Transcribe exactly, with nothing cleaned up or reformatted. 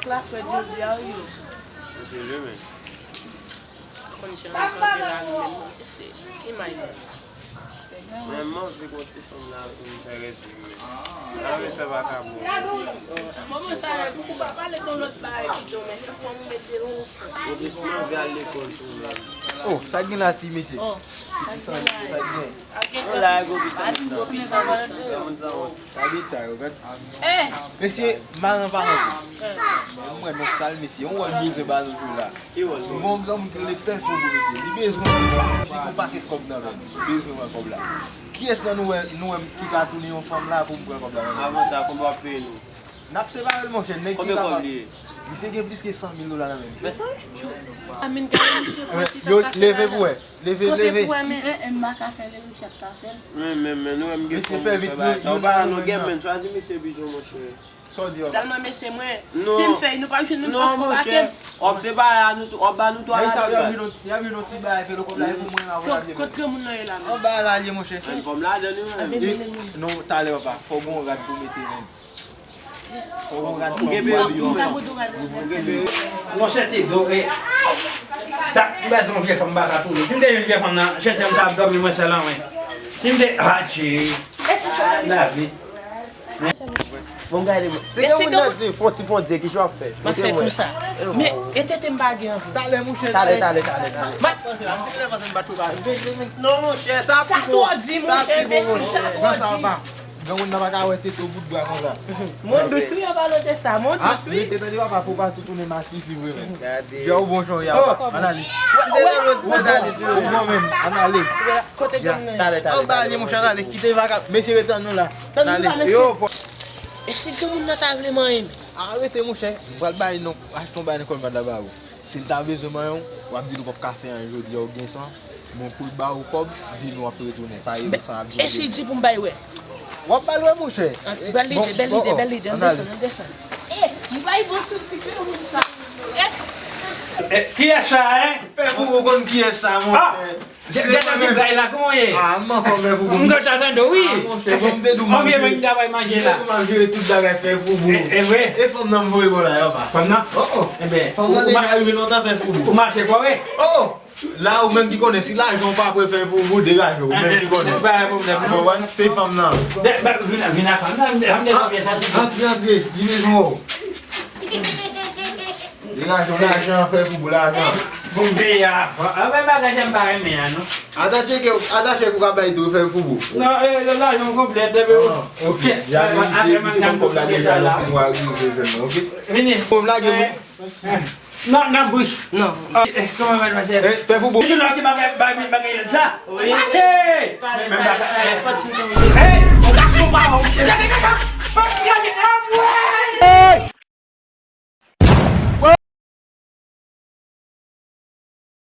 La fèt jodi a, wi. Mwen te leve. Konn jan li kanpe la, li menm. Se ki may la? Men m anvi gon ti fanm la pou m fè rès vi m, men. M pa vle fè vakabon. Manman sa, poukou pa pale de yon lòt bagay pito, men se fanm mete l. Ou di m anvi al lekòl tou, men. Oh, sa gen la, ti mesye? Oh, sa gen la. Sa gen. Sa gen. Sa gen. Sa gen. Sa gen. Sa gen. Sa gen. Sa gen. Mesye, maran pa anvi. Mwen, non sal, mesye. Yon wòl bezwen ba nou jwe la. Ki wòl? Gon granmoun ki rele Pè Fobo, mesye. Li bezwen yon ti fanm. Misye gon pakèt kòb nan men l. Li bezwen wè kòb la. Kiyès nan nou wè, nou wè ki ka tounen yon fanm la pou m pran kòb la nan men l? Avan sa, konbyen w ap peye nou? N ap separe l, monchè. Nèg ki kapab. Konbyen kòb li ye? Misye gen plis ke san mil dola nan men l. Men sa? Amin, gade misye, kòman si t ap ka fè bagay la. Leve pou wè. Leve, leve. Kanpe pou wè, men. Eh, eh, m pa ka fè l, Richard ka fè l. Men, men, men, nou wè m gen fanm pou fè bagay sa. Ou pa nan gen men, chwazi misye pito, monchè. Sa w di, papa? Sèlman, mesye, mwen, si m fè, nou p ap jwenn menm fòs pou pake m. Òb, se bagay la, nou, òb ba nou twa la. Y ap vin yon ti bagay, fè l kòb la, e pou mwen, m a voye. Kot, kot granmoun nan ye la menm? Anba la, li ye, monchè. Fòm ladan nou, men. Non, talè, papa, fò gon rad pou mete menm. Monchè, te do, e, ta, m bezwen yon vye fanm baka tou. Si m te jwenn vye fanm nan, chèchè m ta ap dòmi mwen sèl an mwen. Si m te, adje, lavi. Bon, gade mwen. Se gen moun nan di, fò ti Bondye, ki jan w ap fè? M ap fè konsa. Men, e tete m pa gen anvi. Talè, monchè, talè, talè, talè, talè. Non, monchè, sa pi bon. Sa pi bon, monchè. Sa pi bon. Granmoun nan pa ka wè tete w bout bra konsa. Mwen dous wi, an palan de sa, mwen dous wi. Mete tande papa, pou pa tou tounen masisi vre menm. Gade. Jè w bon jan w ye a. Ann ale. Wè, wè, wè, bon menm, ann ale. Kote granmoun nan? Talè, talè. Anba li, monchè, ann ale. Kite vaka, mesye ret tann nou la. Ann ale. Yo, fò. E si granmoun nan ta vle manyen m? Arete, monchè. M pral bay non, achte yon bagay nan kòm pa la ba ou. Si l ta bezwen manyen w, w ap di l ou p ap ka fè anyen jodi a, ou gen san, men pou l ba ou kòb, demen w ap retounen. Pa rele san ap di w. E si l di pou m bay wè? W ap ba l wè, monchè. Bèl lide, bèl lide, bèl lide. Ann desann, ann desann. Eh, m bay bon sou ti granmoun sa. Eh, kiyès sa, en? Pè Fobo konn kiyès sa, monchè. Gade ti gay la, kòman w ye? Ah, m anfòm, Pè Fobo. M kontan tande w, wi. Ah, monchè, bon, m te di w m ap jere. Konbyen moun ki ta bay manje la? M te di w m ap jere tout bagay, Pè Fobo. E vre? E fanm nan m voye bò la, yo pa. Fanm nan? Oh, oh. Fanm nan deja rive lontan, Pè Fobo. Ou mache kòrèk? Oh, oh. La, ou menm ki konnen, si lajan w pa pre, Pè Fobo, degaje w, ou menm ki konnen. Pa gen pwoblèm, non. Ou konprann? Se fanm nan. Vin, vin ak fanm nan, m te konbyen sa. Antre, antre, vin jwenn w. Degaje w, lajan, Pè Fobo, lajan. Bon, m peye avan. Anben, bagay sa m pa renmen an, non. Atache ke, atache pou ka bay tou, Pè Fobo. Non, e, lajan konplèt, epi ou. Ok. Apre m ap gade pou m fè sa la. Vini. Bon, m lage, wi. Non, nan bouch. Non. Kòman, madmwazèl? Pè Fobo. Misye la ki bagay, bagay, bagay la. Wi. Hey! Fòti. Hey! Gason pa ou.